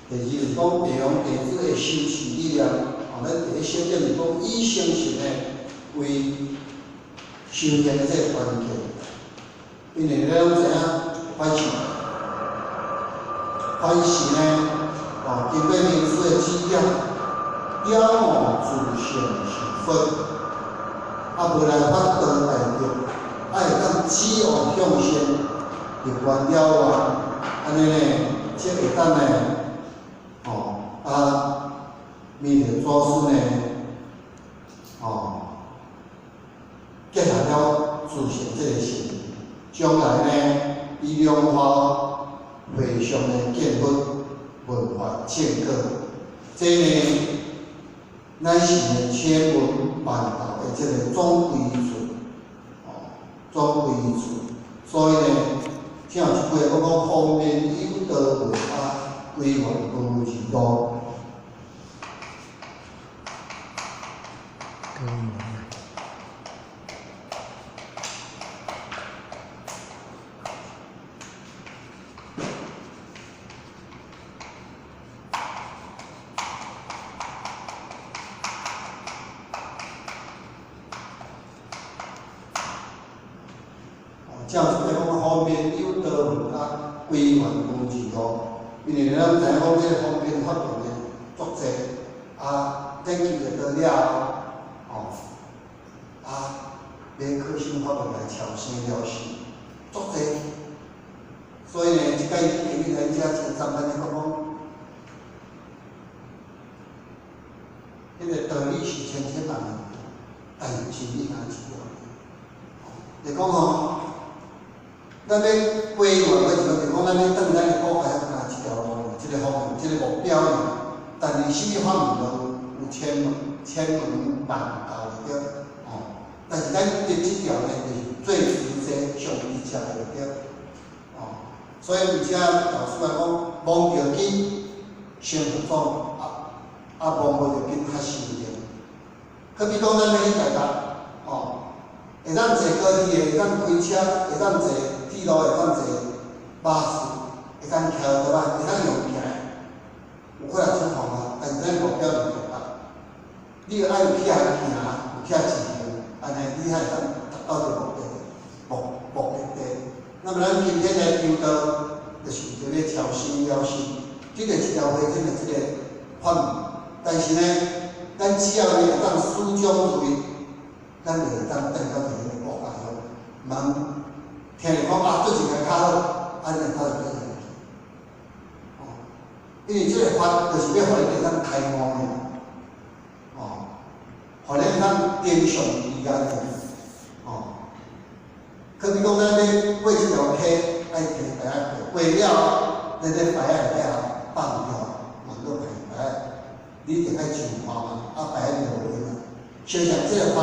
第二就是講地王弟子的修持理念，哦，咱第一小點是講以誠實呢為修煉的這個關鍵，因為咱攏知影，凡事呢，哦，經過明師的指點，了悟自性是佛，啊，無來發道大德，啊，會當止惡向善，立願了願，按呢呢，才會當呢，哦，啊，彌勒祖師呢，哦，結合了自性這个心，將來呢，以蓮華回向的見佛聞法證果，這呢，乃是呢千聞萬道的這个總歸處，哦，總歸處。所以呢，聽有一句話講講方便有道聞法，歸元無二路。這樣子講方便有道聞啊，歸元無二路。因為咱知影講這個方便法門的足濟，啊，研究著道了後，哦，啊，欲可生法門來超生了死，足濟。所以呢，這擺今日來遮真贊咱咧講講，彼個道理是千千萬萬，但是真理敢若一條。就講吼，咱欲歸元的時陣，就講咱欲轉咱的國家，敢若一條路，一個方向，一個目標爾。但是啥物法門都有千門、千門萬道就對，吼。但是咱佇這條呢，就是最實際、上直接的就對，吼。所以佇遮老師來講，望著緊成佛祖，啊啊望無著緊較修煉。好比講，咱欲去台北，吼，會當坐高鐵的，會當開車，會當坐鐵路，會當坐巴士，會當騎歐多擺，會當用行的，有幾若種方法，但是咱目標是台北。你愛有遐行，有遐自由，按呢你才會當達到這個目的目的地。那麼咱今天來求道，就是為著欲超生了死，這個一條回天的這個法門。但是呢，咱只要呢會當始終如一，咱就會當轉到佇彼個國家鄉。毋通聽著講啊，做一個較好，按呢才會轉去。哦，因為這個法就是欲予你會當開悟的，哦，予你會當登上彼岸的，哦。可比講，咱欲過這條溪，愛提牌仔過，過了後，咱這牌仔會使放掉，嘛閣提牌仔，你一定愛上岸嘛，啊牌仔就無用啊。相像這個法，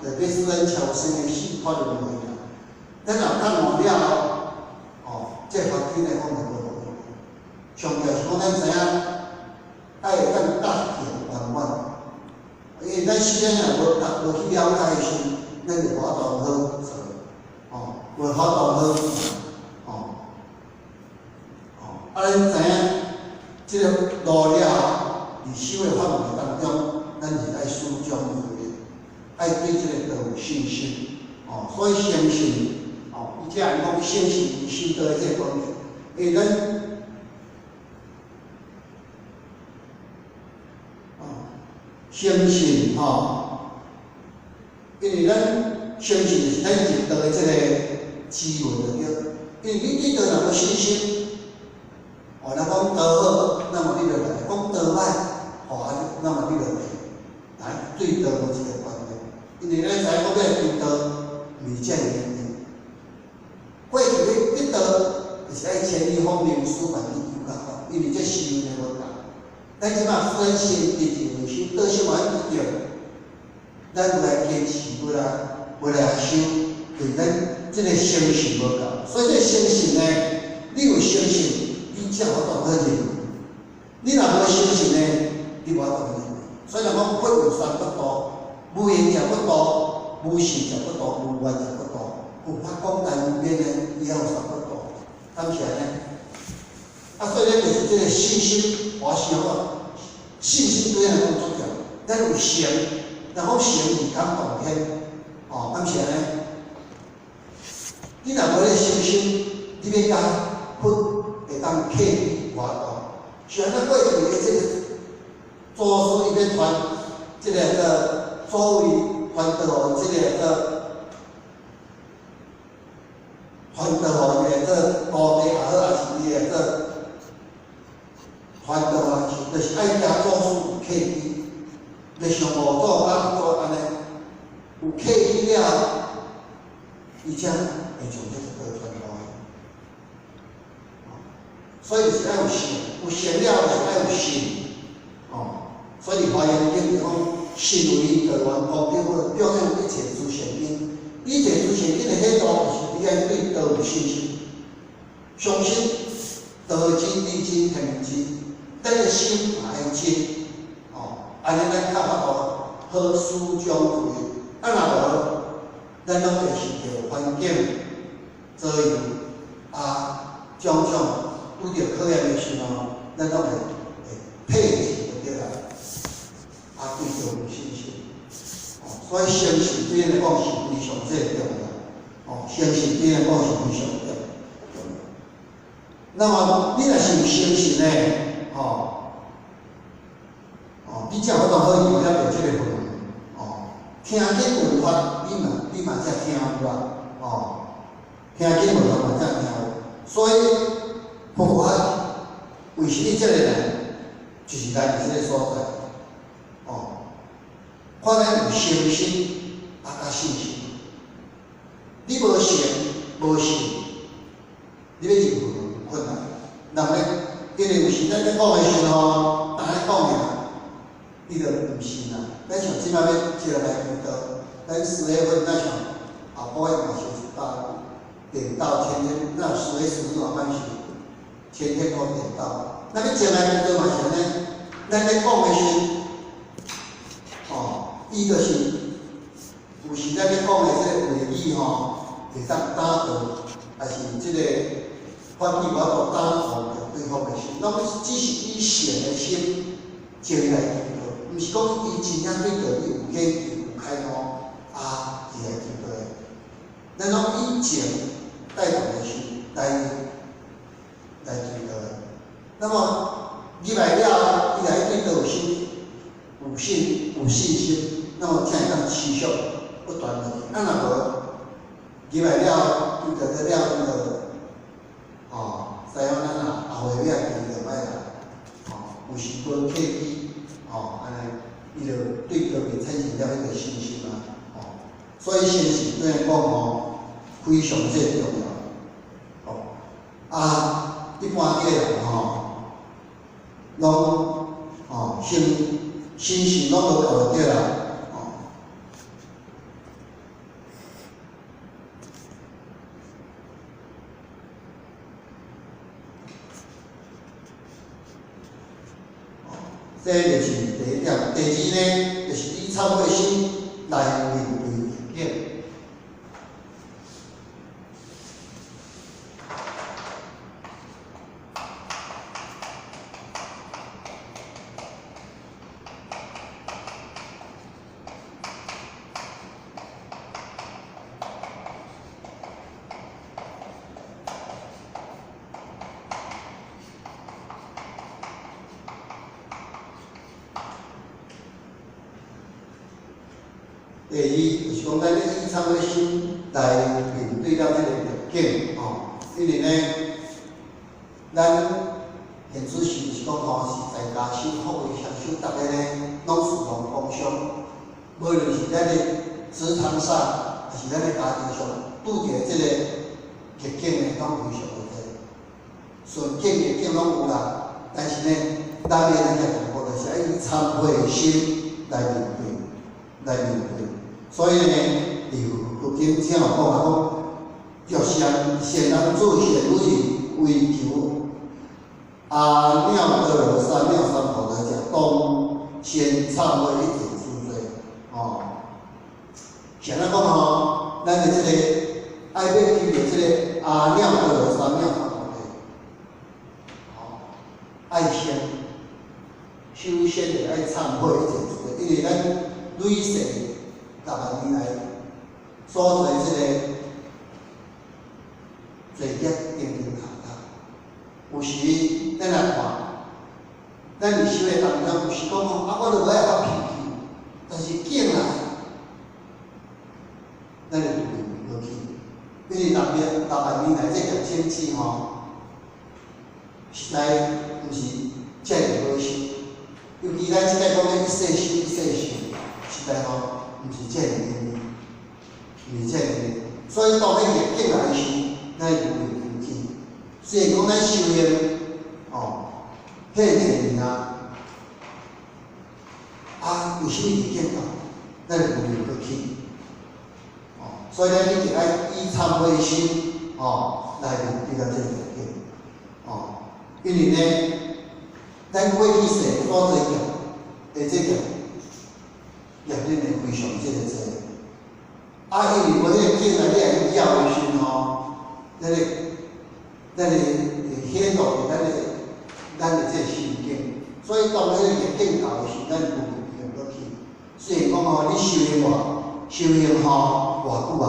就欲使咱超生的死脫輪迴啊。咱若覺悟了後，哦，這個法對咱來講就無路用。上重要是講咱知影，愛會當覺行圓滿。因為咱時間若無覺無去了解的時，咱就無法度好做，哦，無法度好，哦，哦，啊，咱知影這個路了後，佇修的法門當中，咱是愛始終如一，愛對這個道有信心，哦，所以相信，哦，伊遮人講相信是修道的這個關鍵，因為咱，哦，相信吼，因為咱相信是咱入道的這個機緣就對，因為你對道若無信心，哦，咱講道好，那麼你就來；講道歹，哦，啊，那麼你就來。來對道無一個觀念，因為咱知影講欲求道，毋是遮爾簡單。過去欲得道，就是愛千里訪名師萬里求教法，因為這修的無仝。咱這馬雖然先得定修，倒小可得著，咱無來堅持，無來修，就是咱這個誠信無夠。所以這個誠信呢，你有誠信，你才有法度好認。你若無誠信呢，你無法度認。所以人講佛有三不度，無緣者不度，無信者不度，無願者不度。有法廣大無邊呢，伊還有三不度。敢是按呢？啊，所以咱就是這個信心，我想講，信心對咱來講足重要。咱有誠，若講誠毋敢動天，哦，敢是按呢？你若無咧信心，你欲共佛會當契機無法度。像咱過去的這個祖師伊欲傳這個叫所謂傳道，這個叫傳道予伊個徒弟也好，抑是伊個傳道啊，就是愛共祖師有契機，就像五祖甲一祖按呢，有契機了後，伊才會將這個道傳落來。所以就是愛有信，有信了就是愛有信，哦。所以《華嚴經》講，信為道源功德本，供養一切諸善根。一切諸善根的彼度，就是你愛對道有信心，相信道真、理真、天真，咱的心嘛愛真，哦，按呢咱較法度好施將會，啊若無，咱攏會受著環境左右啊，種種拄著考驗的時候，咱攏會退去就對啦，啊，對道無信心，哦，所以誠信對咱來講是非常這個重要，哦，誠信對咱來講是非常重要。那麼你若是有誠信的，吼，哦，你才有法度好入了著這個佛門，哦，聽經聞法，你嘛才聽有啦，哦，聽經聞法嘛才聽有，所以佛法為啥物這个難？就是來佇這個所在，哦，看咱有誠心啊，佮信心，你無誠無信，你欲入佛門有困難。人咧，因為有時咱咧講的時吼，逐咧講爾，你就毋信啊。咱像這擺欲招來求道，咱10月份咱像後晡日嘛是一百點到前天，那10月10日嘛是前天攏點到。咱欲招來求道嘛是按呢，咱咧講的時，哦，伊就是有時咱咧講的這個話語吼，會當打動，抑是這個法語無法度打動著對方的心，攏只是以善的心前來求道，毋是講伊真正對道理有研究、有開悟啊，而來求道的。咱攏以情帶動的心來求道的。那麼入來了後，伊來對道有心、有信、有信心，那麼才會當持續不斷落去。啊，若無入來了，伊就得了，伊就哦，知影咱啊後尾仔伊就歹啦，哦，有時無契機，哦，按呢，伊就對道袂產生了彼個信心啊，哦，所以誠信對咱講吼，非常這個重要，哦，啊，一般個人吼，攏哦，信信心攏無夠就對啦，哦。這就是第一點。第二呢，就是以懺悔心來面對逆境。第二就是講，咱欲以懺悔心來面對了這個逆境，吼，因為呢，咱現此時就是講吼，是在家修福慧雙修，逐个呢攏士農工商，無論是咱的職場上，抑是咱的家庭上，拄著這個逆境呢，攏非常的濟，順境逆境攏有啦。但是呢，咱欲咱遮重要就是愛以懺悔心來面對，來面對。所以呢，佇佛經請有講啊，講若善善男子善女人為求阿耨多羅三藐三菩提者，當先懺悔一切諸罪。哦，啥人講吼？咱的這個愛欲求著這個阿耨多羅三藐三菩提，哦，累世六萬年來所做這個罪業定定合合。有時咱來看，咱佇修的當中，有時講吼，啊，我著無愛發脾氣，但是境來，咱就對落去。因為6萬年來這業種子吼，實在毋是遮爾好修。尤其咱這擺講咧一世修一世修，實在吼毋是遮爾容易，毋是遮爾容易。所以當彼逆境來時，咱會有去。雖然講咱修行，哦，彼個濟年啊，啊，為啥物逆境到，咱會有過去？哦，所以咱一定愛以懺悔心，哦，來面對咱這個逆境，哦，因為呢，咱過去世所做業的這個業力呢非常這個濟，啊，因為無彼個境來，你來去咬的時陣吼，咱會顯露佇咱的這個心境，所以當彼個逆境到的時，咱無用落去。雖然講吼，你修行偌修行吼偌久啊，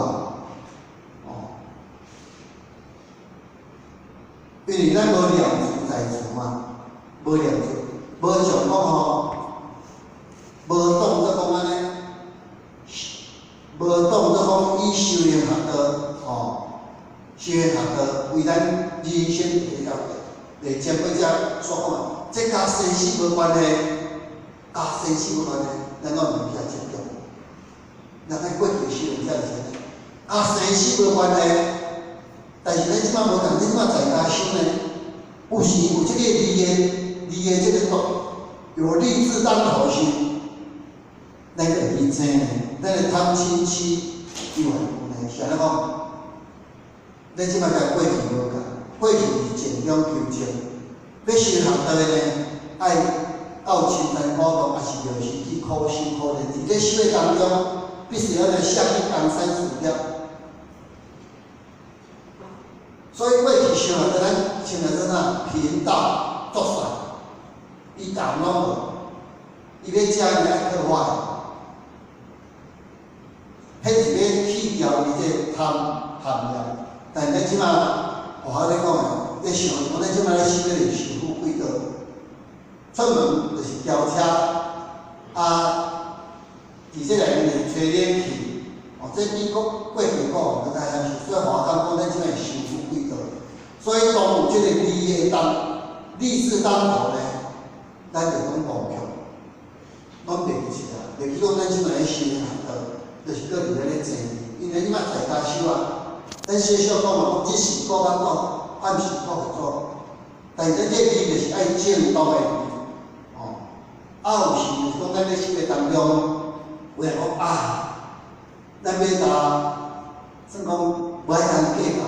哦，因為咱無念處在處嘛，無念處，無像講吼，無當做講按呢，無當做講以修行學道，吼，修行學道為咱人生第一要的，前尾才所講的，這佮生死無關係，佮生死無關係，咱攏毋去遐執著。咱喺過去修行才是按呢，佮生死無關係，但是咱這擺無仝，咱這擺在家修呢，有時有這個利的這個毒，有利字當頭時，咱就會去爭呢，咱的貪嗔痴伊嘛有呢，是按怎講？咱這擺佮過去無仝，過去是靜中求靜，欲修學道的呢，愛到深山古洞，抑是就是去苦修苦練。佇咧修的當中，必須要來捨去江山事業。所以過去修學道，咱稱來做啥？貧道作善，伊共攏無，伊欲食伊愛靠我的，彼是欲去掉伊這個貪貪念。但咱這擺，我咧講的，咧想，講咱這擺咧修咧是修富貴道，出門就是轎車，啊，佇這內面就是吹冷氣，哦，這比過去講閣較險些。所以我感覺咱這擺是修富貴道，所以當有這個利的當，利字當頭呢，咱就攏無強，攏袂記啊，袂記講咱這擺咧修學道，就是閣佇咧咧爭，因為你嘛在家修啊。咱小小講嘛，講日是顧較早，暗時顧較早。但是咱這個字就是愛正當的，哦。啊，有時就是講咱咧修的當中，有人講啊，咱欲甲算講無愛共伊計較。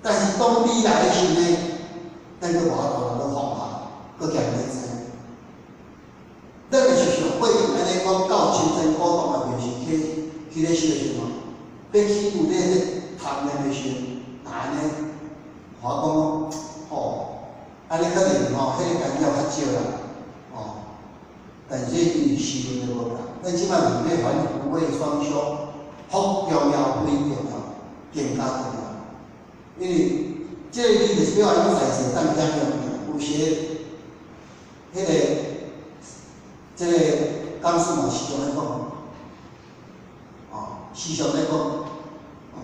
但是當你來的時呢，咱閣無法度來放下，閣兼咧爭。咱就是像過去按呢講到深山古洞內面是去咧修的時陣，欲去有咧個貪念的時陣，若按呢，我講吼，按呢可能吼，彼個干擾較少啦，哦。但是這因為時運的無仝，咱這擺是欲凡夫位雙修，福重要非重要，更加重要。因為這個字就是欲按呢在世當享用，有時彼個這個講師嘛時常咧講，哦，時常咧講，哦，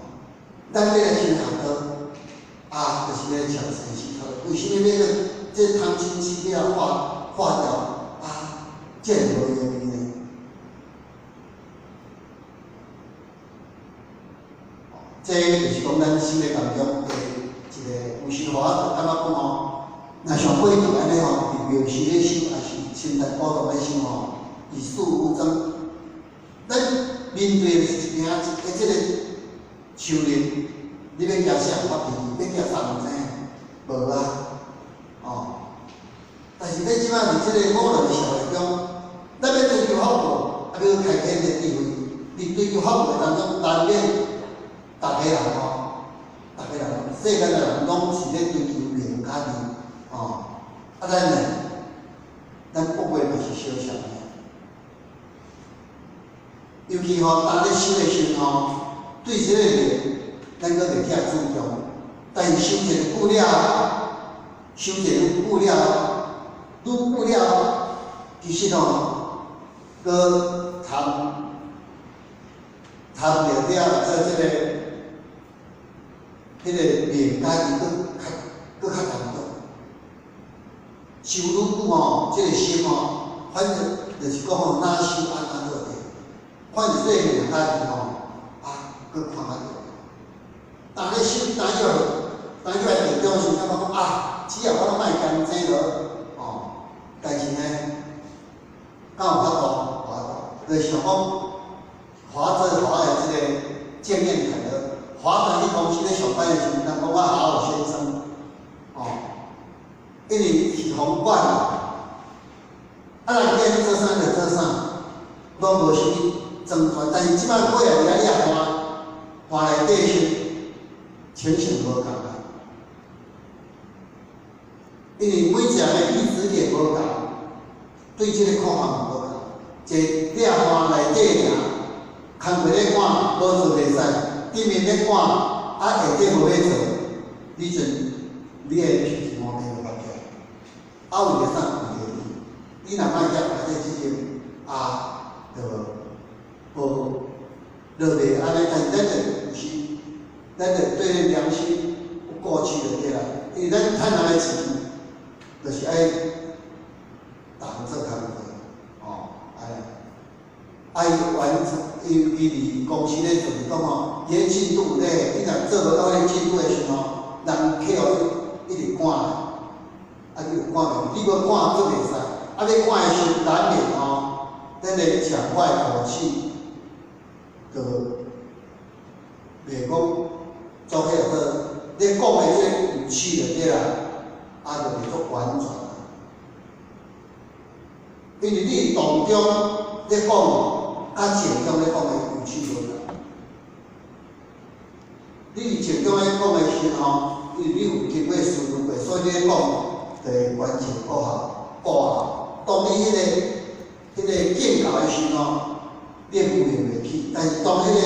咱欲來修學道，啊，就是欲搶生死。為啥物欲閣這貪嗔痴欲化化掉？啊，這是無用的呢。這就是講咱修的當中的一個，有時候我就感覺講吼，若像過去按呢吼，佇廟寺咧修，抑是深山古洞咧修吼，與世無爭。咱面對的是一件的這個樹林，你欲驚啥發脾氣，欲驚啥人知影？無啊，哦。但是咱這擺佇這個五倫社會中，咱欲追求福報，啊，欲開啟這個智慧，佇追求福報當中，難免逐个人吼，逐个人，世間的人攏是咧追求名佮利，哦。啊，咱呢，咱不過嘛是小小的，尤其吼，當咧修的時吼，對這個名，咱閣袂遐注重。但是修一个久了，修一个久了，愈久了，其實吼，閣參參著了，做這個，彼個名家己閣較閣較難做。修愈久吼，這個心吼，反正就是講吼，哪修按怎做對。反正這個名家己吼，啊，閣看較著。當咧修，當入當入來定中時，感覺講啊，只要我攏莫兼這落，哦，但是呢，敢有法度？無法度，就是想講，華做華的這個正面態度，華當去公司咧上班的時陣，人講我好好先生，哦，因為是予管，啊，人叫你做啥就做啥，攏無啥物爭權。但是這擺過來佇遐掠看，看內底是情形無仝啊。因為每一個人的意志力無仝，對這個看法嘛無仝。一個掠看內底爾，工課咧趕，無做袂使；頂面咧趕，啊下底無欲做，你陣你的脾氣毛病就發起來。啊，為著啥？為著你，你若莫遐內底這種啊，就無落袂按呢。但是咱就有時，咱就對良心有顧忌就對啦。因為咱趁人的錢，就是愛逐項做工課，哦，按呢，愛完成，尤其佇公司咧做是講吼，伊个進度咧，你若做無到彼個進度的時吼，人客戶一直趕來，啊，你有趕袂？你欲趕閣袂使，啊，欲趕的時難免吼，咱的講話口氣，就袂講做起來做，你講的這個語氣就對啦，啊，就袂足婉轉。因為你動中咧講，佮靜中咧講的語氣無仝。你佇靜中咧講的時吼，因為你有經過思慮過，所以你咧講就會完全顧合顧合。當你彼個見教的時吼，你的無明袂起；但是當彼個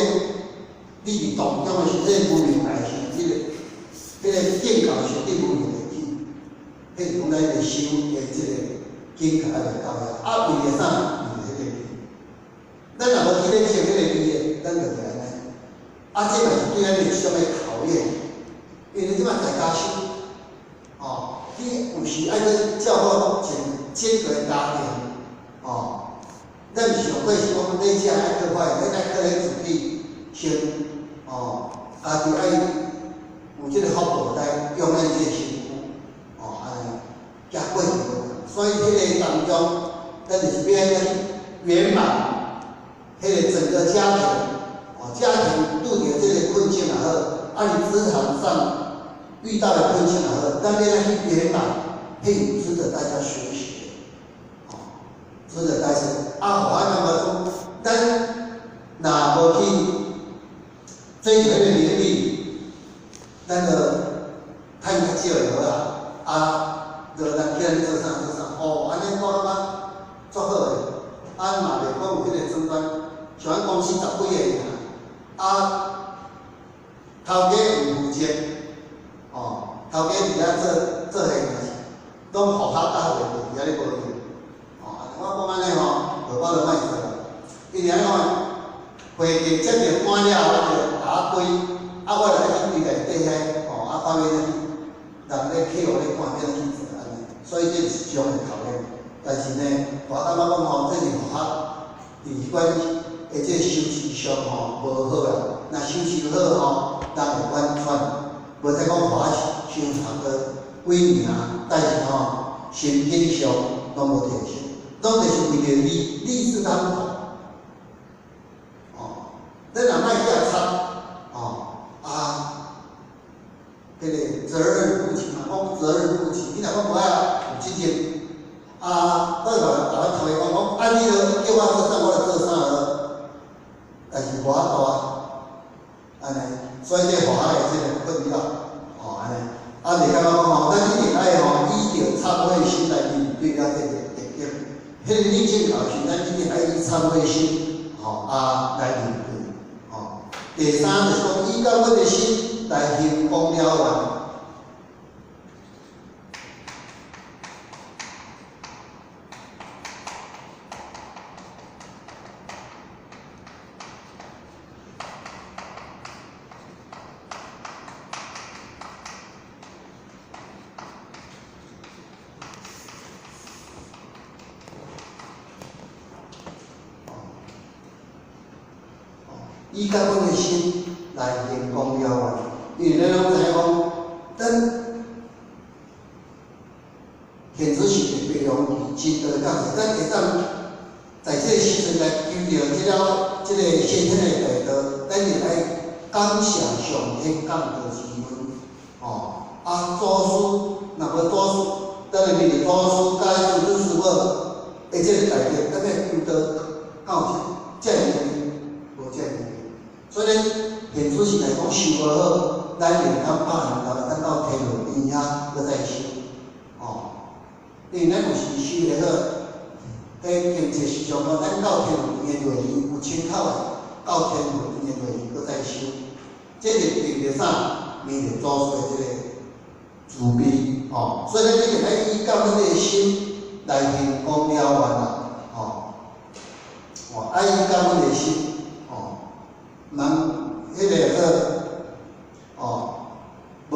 你佇動中的時，彼個無明來時，彼個見教的時，你無明會起。彼是講咱的修的這個境界還袂到遐。啊，為著啥？為著彼個利。咱若無去咧爭彼個利的，咱就袂按呢。啊，這嘛是對咱的一種的考驗，因為你這擺在家修，哦，你有時愛去照顧一整個家庭，哦，咱上過是講你遮愛靠快，你愛靠恁自己先，哦，家己愛有這個福報來養咱這個身軀，哦，按呢，行過去無仝。所以彼個當中，咱就是欲按怎去圓滿，彼個整個家庭，哦，家庭拄著這個困境也好，啊，佇職場上遇到的困境也好，咱欲按怎去圓滿，彼有值得大家學習的，哦，值得大家。啊，我感覺講，咱若無去追求彼個名利，咱就趁較少就好啊。啊，就人叫咱做啥做啥，哦，按呢我感覺足好的，啊嘛袂講有彼個爭端，像阮公司十幾个爾，啊，頭家有負責，哦，頭家佇遐做做下爾，攏予較搭袂過，佇遐咧無用，哦，我講按呢吼，就我就莫做啦。因為按怎會計接著滿了，我就共我歸，啊，我就愛去規內底遐，哦，啊，看欲按怎去，人咧客戶咧看欲按怎去做按呢，所以這是一種的考驗。但是呢，我感覺講吼，這是符合佇彼款的這個修持上吼無好啦。若修持好吼，人會婉轉，無使講花傷長個幾年，但是吼，心境上攏無提升，攏就是為著利，利字當頭。哦，咱若莫去遐插，哦，啊，彼個責任不清嘛，講責任不清，你若講無愛有責任，啊，我就共阮頭家講講，啊，你著叫我做啥，我就做啥咯，但是無法度啊，按呢，所以這互我的這個困擾，哦，按呢，啊，就感覺講吼，咱一定愛吼，以著懺悔心來面對了這個逆境，彼個逆境到時，咱一定愛以懺悔心，吼。吼，啊來面對，吼。第三就是講，以感恩的心來行功了願。以感恩的心來行功了願，因為咱攏知影講，咱現此是特別容易真道教授，咱會當在這個時陣來求著這個先天的大道，咱就愛感謝上天降道之恩，吼，啊，祖師若無祖師，咱的面對祖師佮師祖師母的這個大德，咱欲求道，敢有這麼容易？無這麼容易。所以咱現此時來講修無好，咱會當百年後會當到天路邊遐閣再修，吼。因為咱有時修會好，彼經濟時常講，咱到天路邊的落去有親口的，到天路邊的落去閣再修，這是憑著啥？憑著祖師的這個慈悲，吼。所以咱一定愛以感恩的心來行功了願啦，吼。哦，愛以感恩的心，吼。人彼個好，哦，無，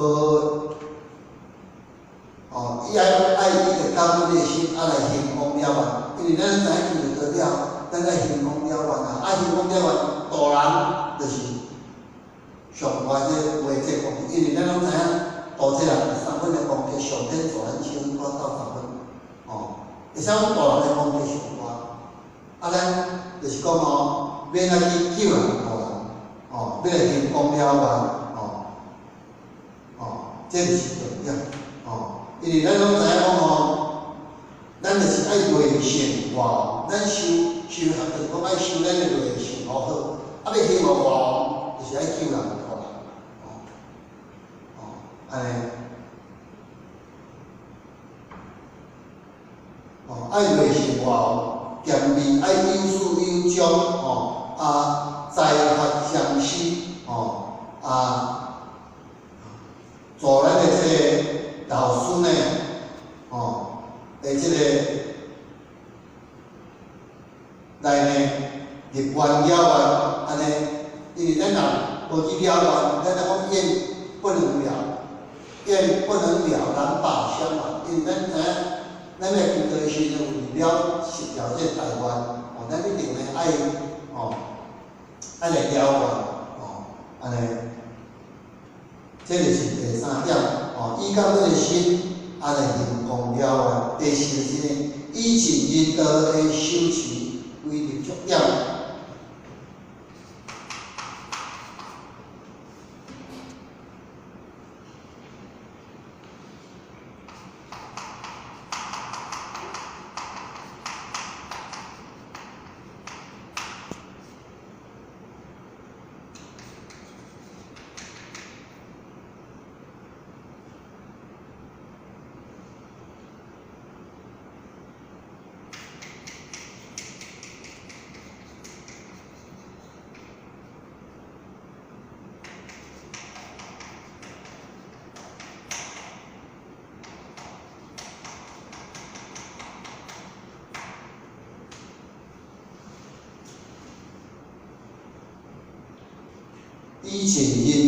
哦，伊愛以著感恩的心，啊來行功了願，因為咱知影求著道了，咱愛行功了願啊，啊行功了願，度人就是上懸這個話這功德，因為咱攏知影度這人三分的功德，上天助咱小分，我鬥十分，哦，會使講度人的功德上懸，啊，咱就是講吼，欲按怎去救人度人。哦，欲來行功了願，哦，哦，這就是重點，哦，因為咱攏知影講吼，咱就是愛內聖外王，咱修修學就是講愛修咱的內聖好好，啊，欲行外王，就是愛救人度人，哦，哦，按呢，哦，愛內聖外王，兼備愛有始有終，哦，啊。財法相施，吼，啊，做咱的這個老師呢，吼，的這個來呢，入願了願，按呢，因為咱若無去了願，咱若講願不能了，願不能了，難把相嘛，因為咱知影，咱欲求道的時陣有了十條這個大願，哦，咱一定呢愛，吼。愛來了願，吼，按呢，這就是第三點，吼，以感恩的心，啊來行功了願。第四是呢，以盡仁道的修持為立足點。以盡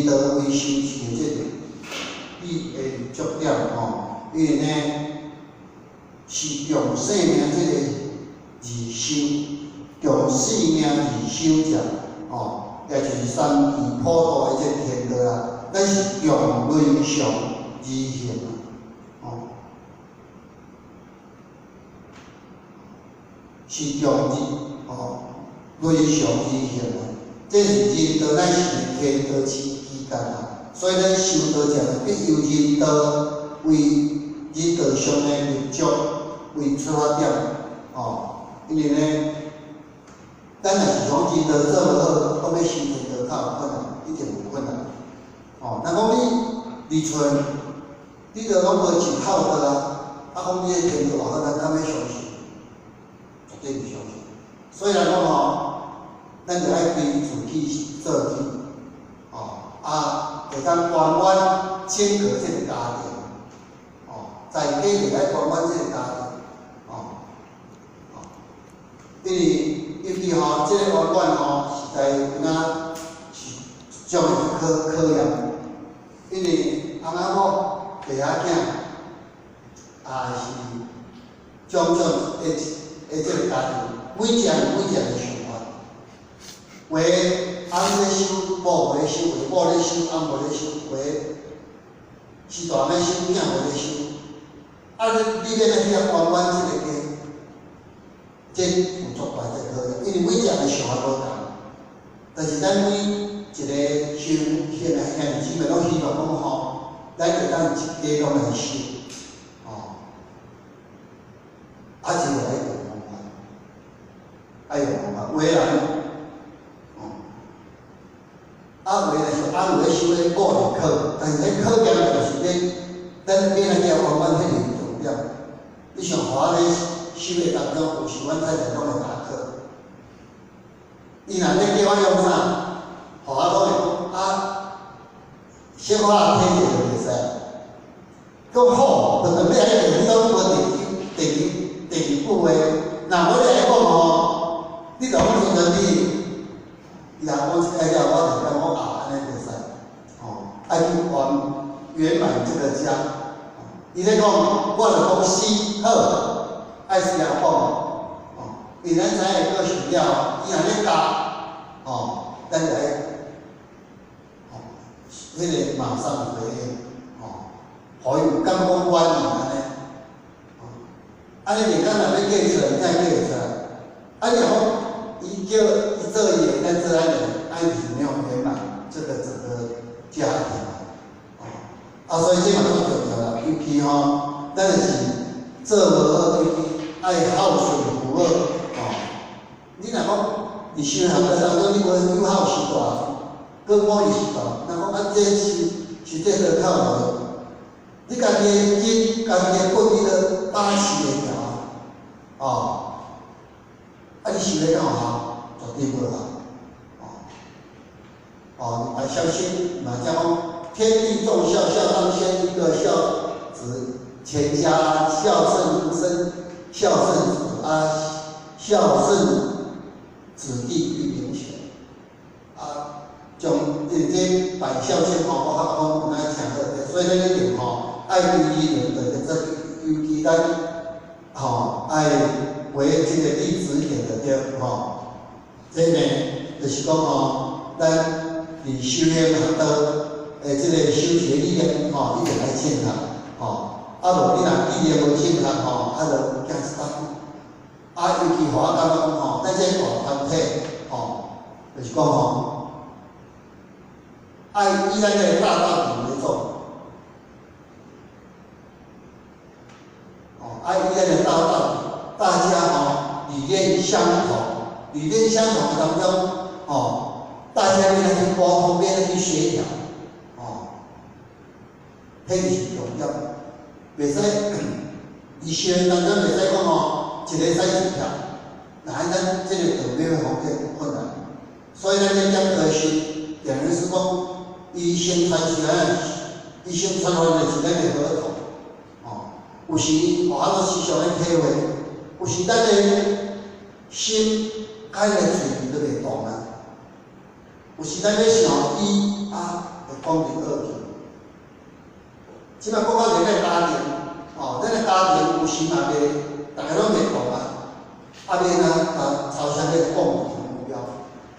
仁道為修持的這個你的立足點吼，因為呢是用生命這個二修，用生命二修者吼，也就是三地普度的這個天道啊，咱是用倫常而行啊，吼，是用二吼倫常而行啊。這是仁道，咱是天道之基幹啊，所以咱修道者呢，必由仁道為仁道上的立足為出發點，吼。因為呢，咱若是講仁道做無好，講欲修天道較有困難，一定有困難。吼，若講你離村，你著攏無盡孝道啊，啊講你的天道偌好，咱敢欲相信？絕對毋相信。所以來講吼，咱就愛對自己做起，哦，啊，會當圓滿整個這個家庭，哦，在家就愛圓滿這個家庭，哦，哦，因為尤其吼，這個圓滿吼，實在有影是足會考驗，因為翁仔某、爸仔囝，也是種種的這個家庭，每一個人有每一個人的想法。有的翁咧修，某無咧修；有的某咧修，翁無咧修；有的是大咧修，囝無咧修。啊，你欲按怎去圓滿這個家？這有足大這個考驗，因為每一個人的想法無仝。但是咱每一個修行的兄弟姊妹攏希望講吼，咱會當一家攏來修，吼，啊，這個愛用方法，愛用方法。有的人，哦，啊，有的是翁有咧修彼某會考，但是彼考驗就是咧，咱欲按怎去圓滿彼個重點。你像我咧修的當中，有時阮太太攏會共考。伊若咧叫我用啥，予我攏會講啊，小可體者就袂使。閣好，就當尾仔你攏無第二句話，若無你來講吼，你就講真真你，伊若講一擺了，我就感覺啊，按呢袂使，吼，愛去圓滿這個家。伊咧講，我就講是好，愛是也講，哦，因咱知影過想了，伊若咧教，哦，咱就愛，哦，彼個馬上回應，哦，予伊有感覺滿意按呢，哦，按呢日間若欲計出來，才會計會出來。啊，你若講伊叫伊做伊的，咱做咱的，按呢是沒有圓滿這個整個家庭，哦，啊，所以這嘛足重要啦，尤其吼，咱就是做無好，尤其愛孝順父母，哦，你若講佇修行過當中，你無有孝序大，閣某伊序大，若講啊，這是這個靠無？你家己的根，家己的本，你都把持會牢，哦，啊，你修咧敢有效？絕對無效，哦，哦，你愛相信，嘛才講天地重孝，孝當先，一個孝子，全家孝順終身，孝順子啊，孝順子弟必明顯，啊，將這百孝經吼，我較講有哪聽好者，所以咱一定吼愛歸依人的這尤其咱吼愛為這個例子一點就對吼。這呢就是講吼，咱佇修行學道的這個修持理念吼，一定愛正確吼。啊無你若理念無正確吼，啊就驚一搭久。啊，尤其予我感覺講吼，咱這個大團體吼，就是講吼，愛以咱這個大道理為重，哦，愛以咱個大道理，大家吼理念相同，理念相同的當中，哦，大家欲來去溝通，欲來去協調，哦，彼就是重點，袂使佇修行當中袂使講吼，一個使一票，那咱這個道理會困難，所以咱這點道是，等於是講，伊先傳起來，伊先傳發的是咱的合同，哦，有時有法度時常咧體會，有時咱的心佮伊的嘴都袂動啊，有時咱咧想伊啊，會講佇惡去。這擺講到咱的家庭，哦，咱的家庭有時嘛袂，逐家攏袂同啊，啊，欲按怎啊朝向彼個共同的目標，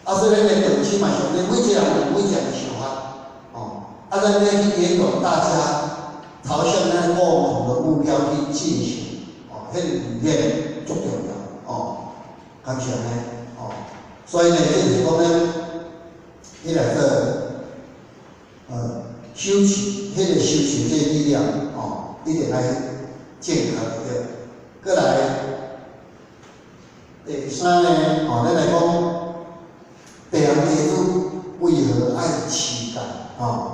啊，所以咱的長親嘛，上帝每一個人有每一個人的想法，哦，啊，咱欲去引導大家朝向咱共同的目標去進行，哦，彼個理念足重要，哦，感謝呢，哦，所以呢，這是講咱彼來做，修持，彼個修持這個理念，哦，一定愛正確對。閣來第三呢，哦，咱來講，白人地主為何愛持戒？哦。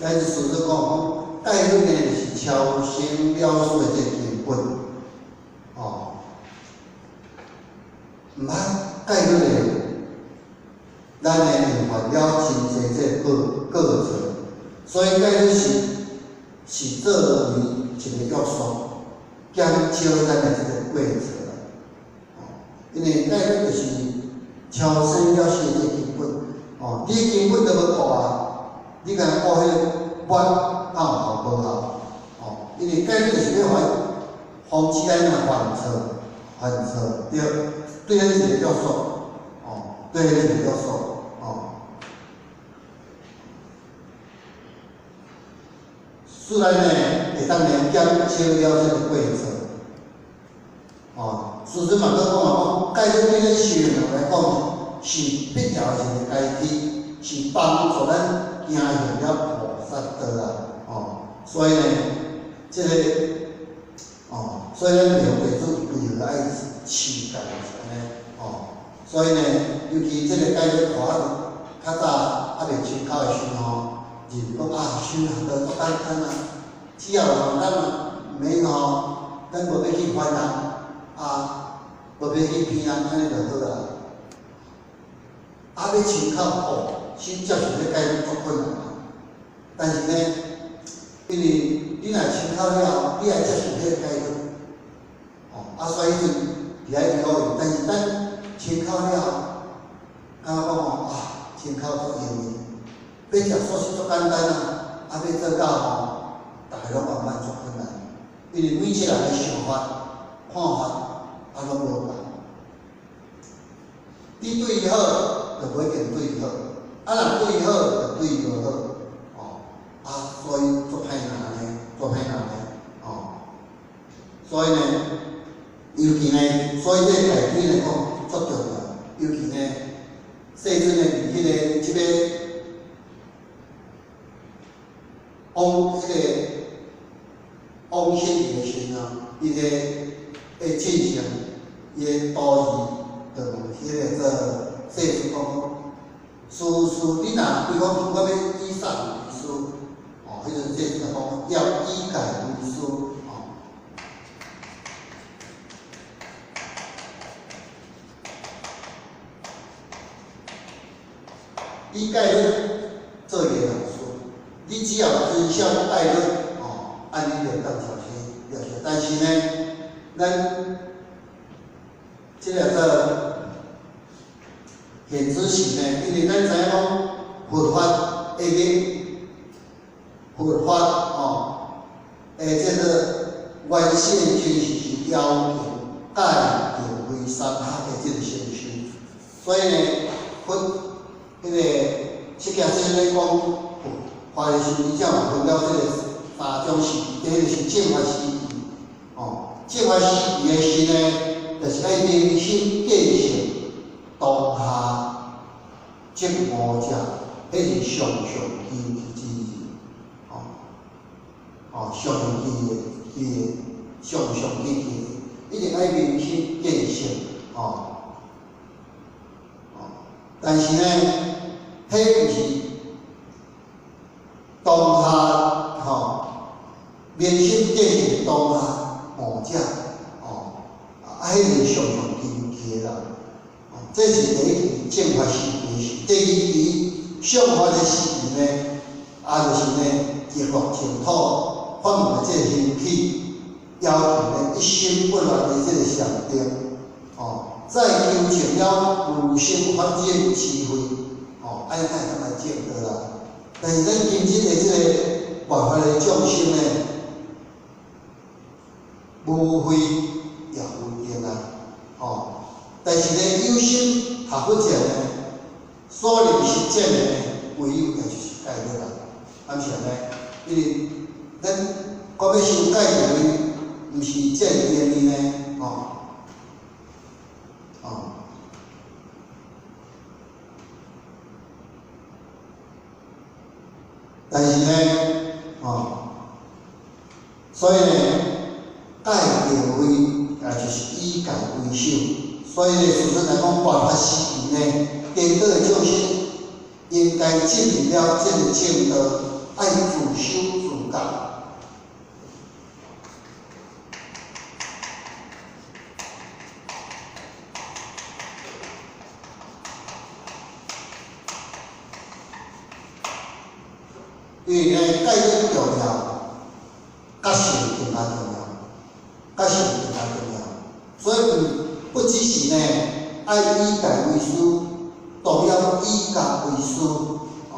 咱事實講講，戒律呢就是超生了事的這個根本，哦。毋捌戒律呢，咱呢會犯了真濟這個過錯，所以戒律是作為一個約束，減少咱的這個過錯啦。哦，因為戒律就是超生了事的這個根本，哦，你根本都無顧啊，你敢顧彼個末敢有效無效？哦，因為戒律就是欲防止咱犯錯，犯錯對，對咱一個約束，哦，對咱一個約束，哦。使咱呢會當呢減少了這個過錯，哦，事實嘛閣講啊，講戒律對咱修行人來講是必要的一個階梯，是幫助咱行向了菩薩道啊，哦，所以呢，這個，哦，所以咱廟弟子為何愛持戒是按呢？哦，所以呢，尤其這個戒律看較早猶未清口的時吼，認為講啊，修學道足簡單啊，只要吼咱毋免吼，咱無欲去煩人，啊，無欲去騙人，按呢就好啊。啊，欲清口哦，先接受這戒律足困難啊。但是呢，因為你若清口了後，你愛接受彼個戒律，哦，啊，所以彼陣佇遐考慮。但是咱清口了後，感覺講吼啊，清口足容易，欲食素食足簡單啊，啊，欲做到吼，逐个攏慢慢足困難，因為每一個人的想法、看法啊，攏無仝。你對伊好，就無一定對伊好；啊，若對伊好，就對伊無好。哦，啊，所以足歹難呢，足歹難呢，哦。所以呢，尤其呢，所以這個戒規來講足重要。尤其呢，世尊呢，佇彼個這个往彼個往生去的時陣啊，伊個會進行伊的徒兒，就問彼個做世尊講講，師師，你若比如講我欲以啥為師？哦，彼陣世尊就講要以戒為師，哦。以戒律做伊的老師，你只要遵守戒律，哦，按呢就當超生了事。但是呢，咱這個做現此時呢，因為咱知影講佛法的佛法哦，的這個原始的精神是要求戒定慧三學的這個成就，所以呢，佛彼個釋迦世尊咧講佛法的時陣，伊才有分了這個三種時期，第一個是正法時期，哦，正法時期的時呢，就是愛明心見性，當下證悟者，彼是上上根器之人，哦，哦，上根的的上上根器，一定愛明心見性，哦，哦，但是呢，彼毋是當下吼，明心見性當下悟者，哦，啊，彼是上上根器的啦。哦，這是第一期正法時期，第二期相法的時期呢，啊，就是呢，極樂淨土法門的這個興起，要求呢一心不亂的這個禪定，哦，再求證了無生法忍智慧，哦，按呢才會當來證得啦。但是咱今日的這個末法的眾生呢，無慧也無定啊，哦，但是呢，有心學佛者呢，所能實踐的呢，唯有也就是戒律啦，敢是按呢？因為咱講欲修戒定慧，毋是這爾容易呢，哦，哦。但是呢，哦，所以呢，戒定慧也就是以戒為首，所以呢，事實來講，末法時期呢，顛倒的眾生應該進入了這個正道，愛自修自覺。因為呢，戒律重要，覺性更加重要，覺性更加重要。所以不只是呢，愛以戒為師，當要以覺為師，哦。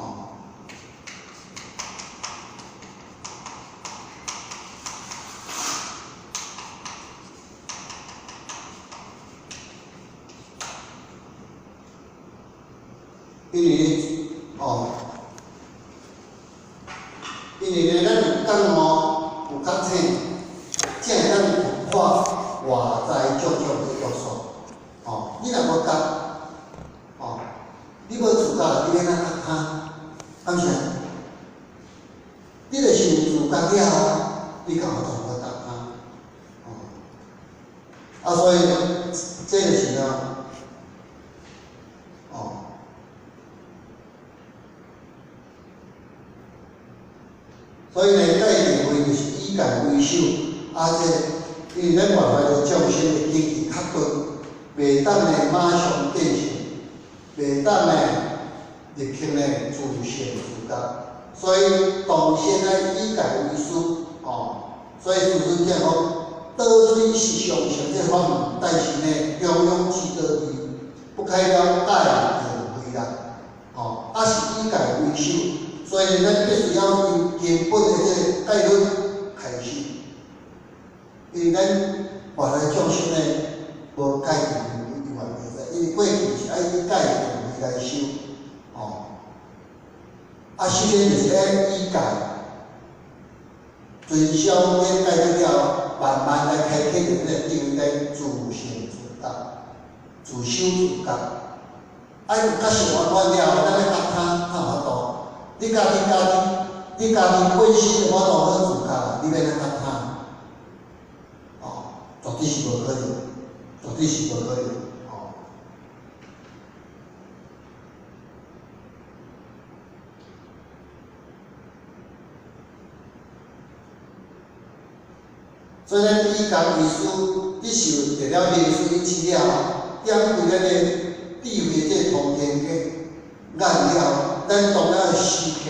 因為哦，因為呢，咱有覺悟，有覺醒，才會當突破外在種種的約束。哦，你若無覺，哦，你無自覺，你欲按怎覺他？敢是？你就是有自覺了後，你較有法度覺他。哦，啊，所以這就是呢，哦。所以呢，戒定慧就是以戒為首，啊，這因為咱外來的眾生的根基較鈍，袂當呢馬上見性，袂當呢立刻呢自性自覺，所以當先愛以戒為師，哦，所以師尊講，倒轉是上乘這法門，但是呢，中庸之道離不開了戒定慧啦，哦，啊是以戒為首。所以咱必須要由根本的這個戒律開始，因為咱外來眾生呢，無戒定慧猶原袂使，因為過去是愛以戒定慧來修，哦，啊，首先就是愛以戒，遵守這個戒律了後，慢慢來開啟著這個定慧來自性自覺，自修自覺，啊，有覺性圓滿了後，咱來覺他，才有法度。你家己本身就無法度好自覺，你欲按怎覺他？哦，絕對是無可能，絕對是無可能，哦。所以咱以覺為師，你受得了明師引示了後，點開咱的智慧這個通天眼了後，咱當然時刻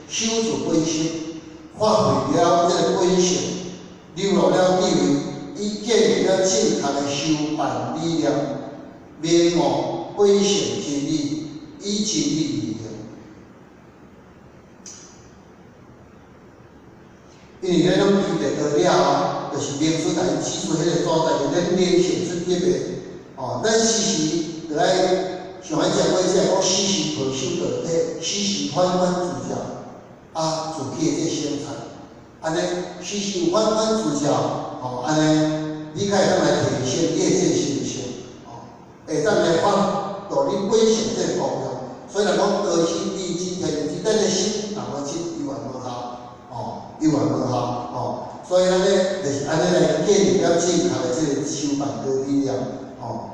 守住本心，發揮了這個本性，流露了智慧，以建立了正確的修辦理念，明悟本性真理，以真理而行。因為咱攏記得到了後，就是明師共伊指出彼個所在，是咱靈性出入的。哦，咱時時著愛像彼只過只講，時時恪守道體，時時反觀自照，啊，自己的這個省察，按呢時時有反觀自照，吼，按呢你才會當來提升你的這個心性，哦，會當來發露你本性這個功用。所以人講道心離真天真，咱的心若無真，猶原無效，哦，猶原無效，哦。所以按呢，就是按呢來建立了正確的這個修辦的理念，哦，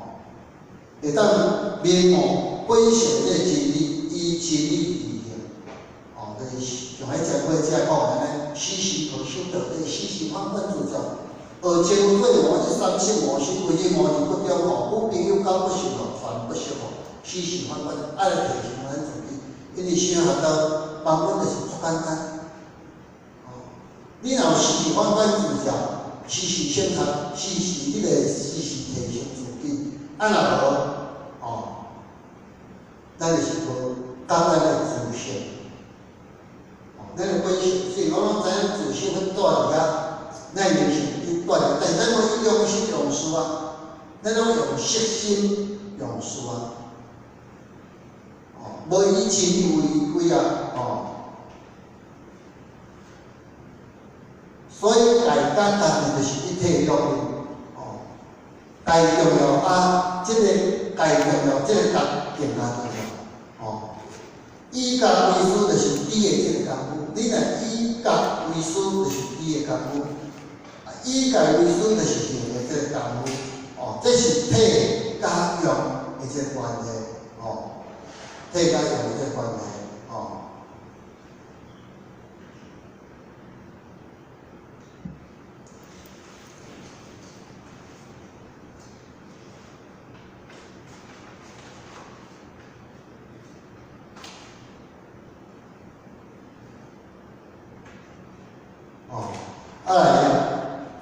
會當明悟本性這個真理，以真理而行，哦，就是像彼只過只講按呢，時時恪守道體，時時反觀自照，學前過無這三識五識，規日五二不中吼，有朋友交不熟吼，全不熟吼，時時反觀，愛來提醒咱自己，因為想學到幫阮就是足簡單。你若有時時反觀自照，時時省察，時時你會時時提醒自己。啊，若無，哦，咱就是無簡單的自性。哦，咱的本性，雖然講攏知影自性彼住佇遐，咱靈性伊住佇，但是咱攏用心用事啊，咱攏用色心用事啊，哦，無以真為依歸啊，哦。所以戒佮覺就是一體兩面，哦，戒重要啊，這個戒重要，這個覺更加重要，哦。以覺為師就是你的這個功夫，你若以覺為師就是你的功夫，以戒為師就是行的這個功夫，哦，這是體佮用的這個關係，哦，體佮用的這個關係，哦。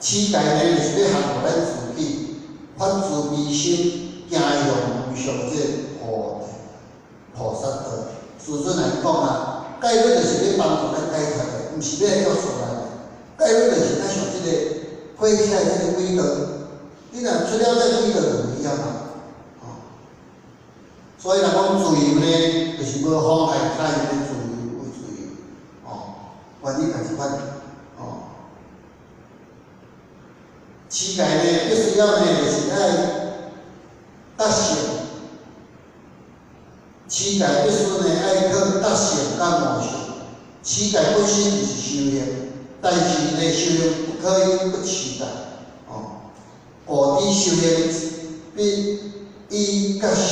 持戒呢，就是欲降服咱自己，發慈悲心，行向無上這個菩薩道。師尊來講啊，戒律就是欲幫助咱解脫的，毋是欲來約束咱的。戒律就是咱像這個火車的這個軌道，你若出了這個軌道就危險啊！哦，所以若講自由呢，就是無妨礙他人的自由為自由。哦，原理就是款。哦，持戒呢，必須要呢，就是愛覺性。持戒必須呢，愛靠覺性佮悟性。持戒本身就是修行，但是呢，修行不可以不持戒。哦，故佇修行必以覺性、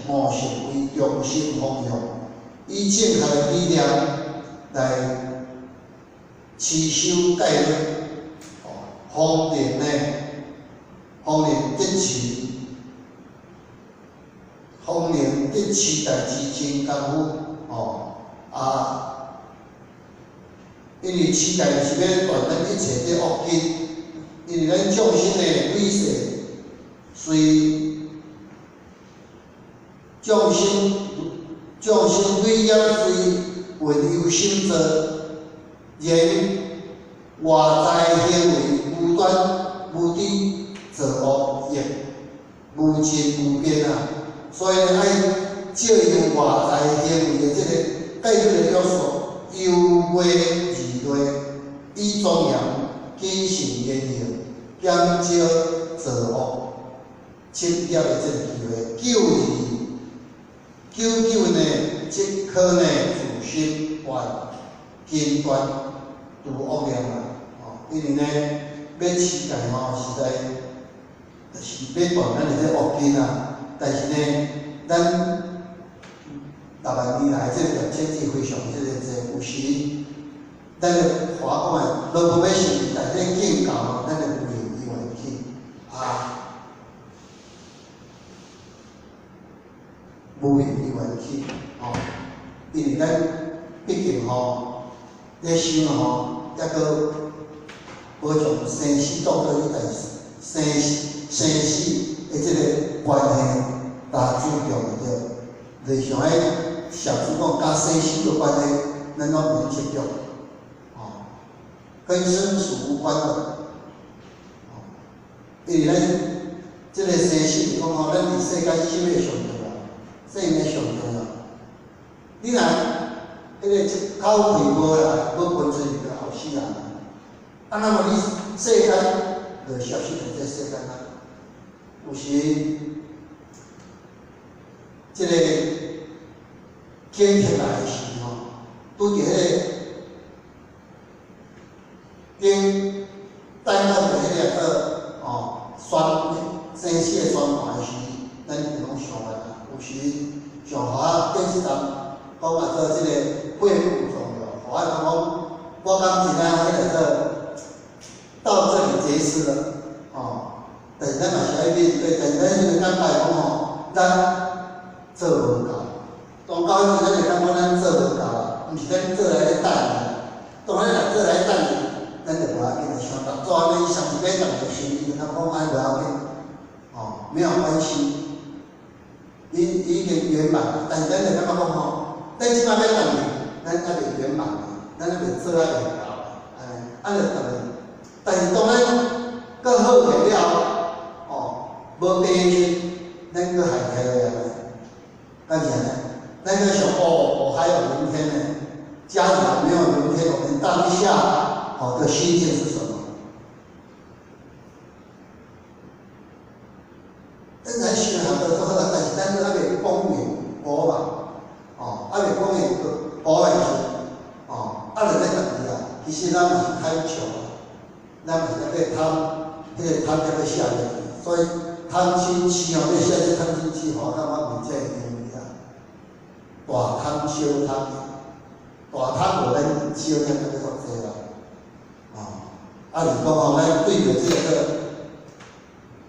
悟性為中心方向，以正確的理念來持守戒律。哦，方能呢，方能得持，方能得持戒之真功夫。哦，啊。因為持戒就是欲斷咱一切這惡根，因為咱眾生的累世隨眾生眾生累業隨緣由心造，然外在行為無端無知造惡業，無盡無邊啊！所以愛借由外在行為的這個戒律的約束，由微而內，以莊嚴謹慎言行，減少造惡、侵業的這個機會，久而久久呢，即可呢自心斷根斷除惡念啊！哦，因為呢，欲持戒吼，實在就是欲斷咱的這惡根啊。但是呢，咱6萬年來這個業千智非常這個濟，有時咱的話講的，落無欲成，但這境界吼，咱就無明因緣起啊，無明因緣起吼，因為咱畢竟吼，咧想吼，抑閣無將生死當做這代志，生生死的這個關係來注重的對，就像彼小主講，佮生死有關係，咱攏袂執著，哦，跟生死無關的，哦，因為咱這個生死是講吼，咱佇世間啥物上重要，生命上重要。你若彼個一口氣無來，無分出去就後死人。啊，那麼你世間就消失佇這世間啊。有時，這個檢測來的時吼，拄著彼個頂等到著彼個個哦，宣生死的宣判的時，咱就攏想辦啊。有時像予我電視站講啊，做這個肺部腫瘤，予我講講，我感真啊，彼個做到這裡結束了，哦。但是咱嘛是愛面對，但是咱彼個感覺講吼，咱做無夠。當到彼陣，咱會感覺咱做無夠啊，毋是咱做來咧等伊，當咱若做來等伊，咱就無要緊。像六祖按呢，伊上一擺共就心，伊就感覺講按無要緊，哦，沒有關係，伊已經圓滿。但是咱就感覺講吼，咱這擺欲轉去，咱猶未圓滿，咱猶未做啊未夠，按呢，按就轉去。但是當咱閣好起了後，哦，無病時，咱閣害起來啊，敢是按呢？咱閣想哦，我還有明天呢。假如沒有明天，我們當下好的心境是什麼？咱來想較多做好啦，但是咱閣猶未講明果嘛，哦，猶未講明果的時，哦，啊，就咧家己啊，其實咱嘛是貪求啊，咱嘛是咧貪，彼個貪欲欲寫落去，所以貪嗔癡吼，欲寫這貪嗔癡吼，我感覺袂這會容易啊。大貪小貪，大貪無咱小貪閣較濟啦，哦，啊是講吼，咱對著這個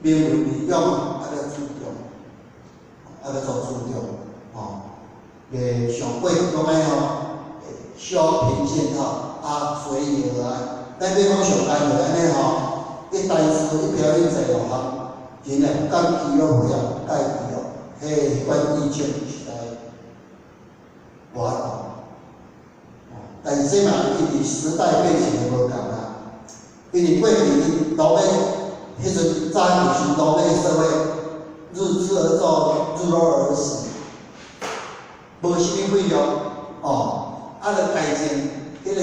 名聞利養，愛來注重，愛來做注重，哦，袂像過去講的吼，小貧賤吼，啊隨遇而安。咱欲講上艱難按呢吼，一一台词一表演十五项，人也不敢拒约，不晓改拒约，彼款意见实在无法度。但是这嘛，因为时代背景的无仝啦，因为过去𪜶罗马彼阵早期是罗马社会，日出而作，日落而息，无啥物费用，哦，啊，著改进彼个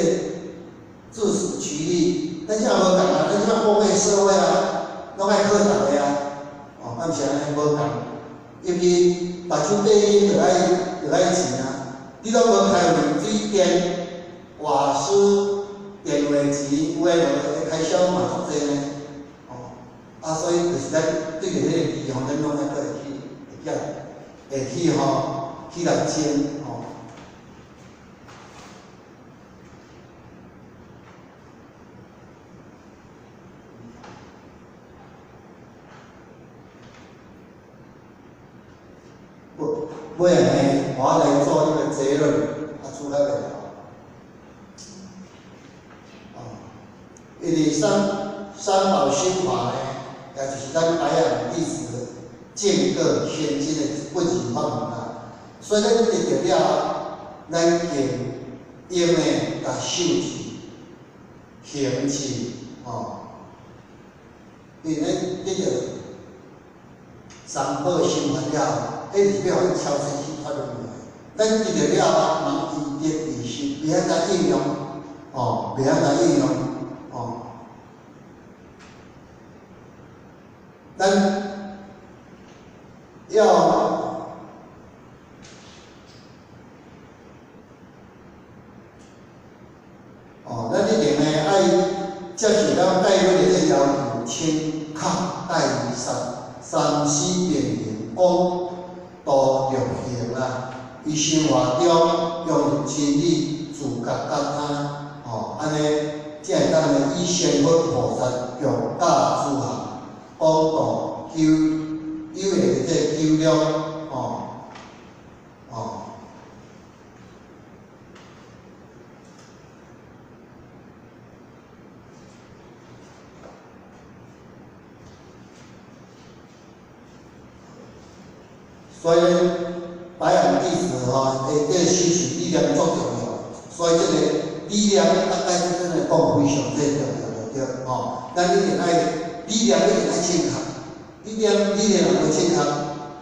自食其力。咱这无仝啊，咱这工业社会啊，拢爱靠逐个啊，哦，敢是按呢无仝？尤其目睭闭眼就爱钱啊，你拢无开水电、瓦斯、电话钱，有的无的开销嘛足济呢，哦，啊，所以就是咱对著彼个地方，咱拢爱阁会去，会会去吼，去来争吼。尾仔呢，我来做一个结论，啊，出来袂好。因为三宝心法呢，也就是咱白阳弟子见过先进的不二法门啊。所以咱得著了，咱经用的甲修持、行持，吼，因为咱得著三宝心法了，彼是欲予咱超生死脱轮回。咱得著了，茫依得而修，袂晓来应用，哦，袂晓来应用，哦。咱要哦，咱一定呢爱接受了戒律的这要求，清确盖三三思辨明广度六行啦。伊生活中用真理自觉觉他，哦，按呢才会当呢以仙佛菩萨强教诸行，广度求有的这个求量，哦，哦。所以，白阳弟子吼，会这个修持理念足重要，所以这个理念大概真的讲非常这重要，就对吼。咱一定爱理念一定爱正确，理念若无正确，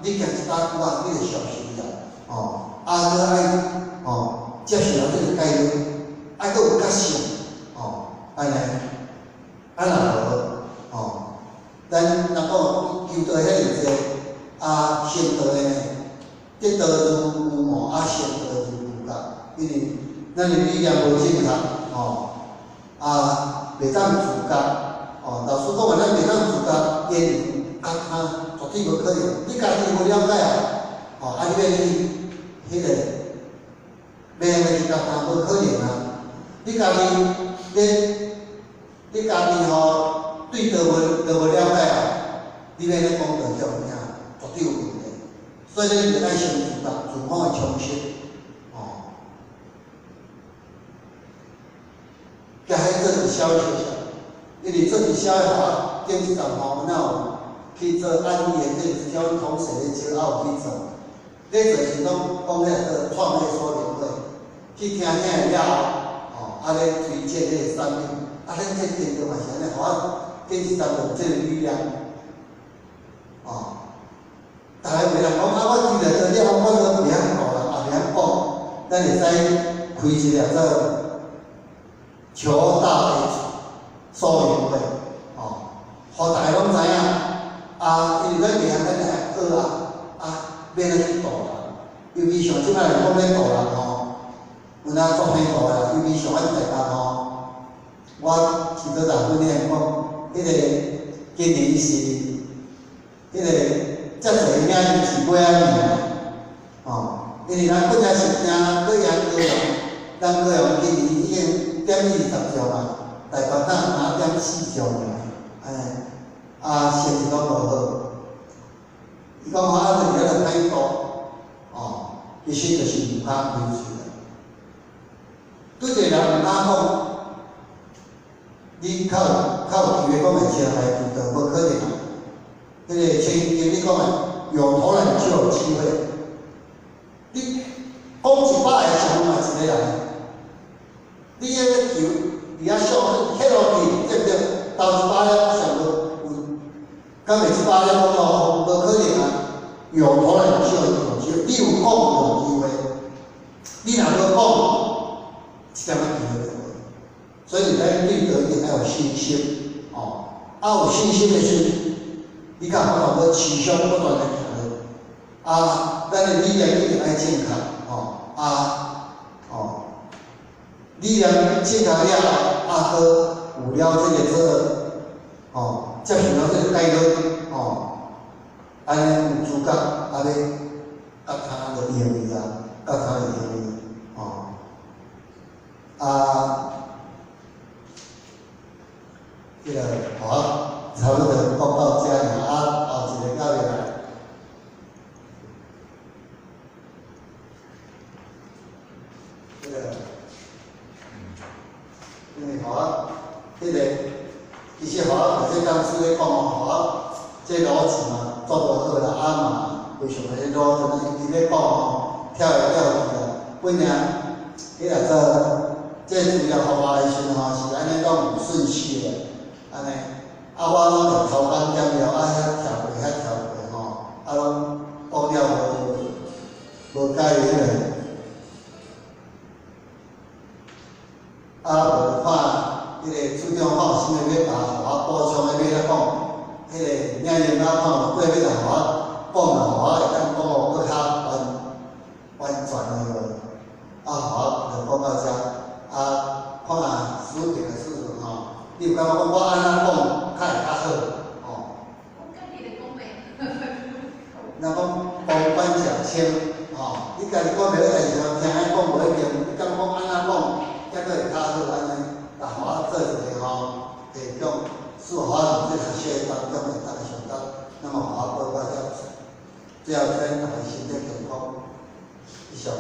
你行一大久啊，你就消失啊，吼。啊，阁爱吼接受了这个戒律，爱阁有觉性，吼，按呢，啊若无，吼，咱若讲求道遐尔济，啊，成道的呢？得道如无魔，啊，成道如无觉，因为咱的理念无正确，吼，啊，袂当自觉，哦，老师讲话，咱袂当自觉，言语觉他绝对无可能，你家己无了解啊，哦，啊，你欲去彼个，欲按怎去觉他，无可能啊！你家己，你家己吼，对道无都无了解啊，你欲按怎讲道予人听，绝对有问题。所以，咱就爱先自觉，自我的充实，哦。加彼做直销学校，因为做直销的话，顶一阵吼，阮有去做安利的这直销同学咧招，也有去做。咧做时拢讲彼个创业说明会，去听听了后，哦，啊咧推荐彼个产品，啊，咱这电脑嘛是按呢，予我顶一阵有这个理念，哦。逐个袂人讲啊，我进来做了，我都袂晓讲啦，也袂晓讲，咱会使开一个做求大的说明会，哦，予逐个拢知影。啊，因为咱袂晓，咱爱学啊，啊，欲按怎去度人？尤其像这摆来讲欲度人吼，有哪足歹度啦？尤其像阮台北吼，我是倒来分享讲，彼个今年是彼个。遮济名字是尾仔年啊，哦，因为咱本来是听高阳高雄，咱高雄今年已经点20兆嘛，台北哪若点4兆尔，哎，啊，成绩拢无好。伊讲啊，就伫遐咧歹度，哦，其实就是毋敢开喙啦。对一个人毋敢讲，你较有較有機會講會成來求道，無可能啊。彼个前經你講的，有投籃就有機會。你講100個上無嘛一個人，你彼个球佇遐上彼落去，對毋對？投100粒上無有，敢會100粒講到無可能啊？有投籃就有機會，你有講就有機會，你若無講，一點仔機會都無。所以咱對道一定愛有信心，哦，啊有信心的時陣，你才有法度欲持續不斷的行落。啊，咱的理念一定愛正確，吼，啊，吼，理念正確了後，啊，閣有了這個做，吼，接受了這個解論，吼，按呢有資格，啊欲佮他就用去啊，佮他就用去，吼，啊，這個好，差不多講到遮爾，啊，後一个到來。這個，因為吼啊，彼個其實吼啊，這當時咧講吼啊，這邏輯嘛做無好啦，啊嘛非常的邏輯，伊咧講吼，跳來跳去啦，本來彼若做這資料方法的時陣吼，是按呢攏有順序的，按呢，啊我攏會偷工減料，啊遐跳過遐跳過吼，啊攏講了無無解彼個。啊，無看彼个處長看有啥物欲共予我補充的，欲來講，彼个領領導看有過欲來予我講啦，予我會當講予閣較完完全的無？啊，予我就講到遮，啊，看書頂的書吼，你有感覺講我按怎講較會較好？吼。我家己咧講袂。若講旁觀者清，吼，你家己講袂好，但是聽彼講無一定，你感覺講按怎講？抑閣會較好按呢，來予我做一个吼提供，使予我佇這學習當中會當上到，那麼予我報告遮，最後祝大家身體健康，以上。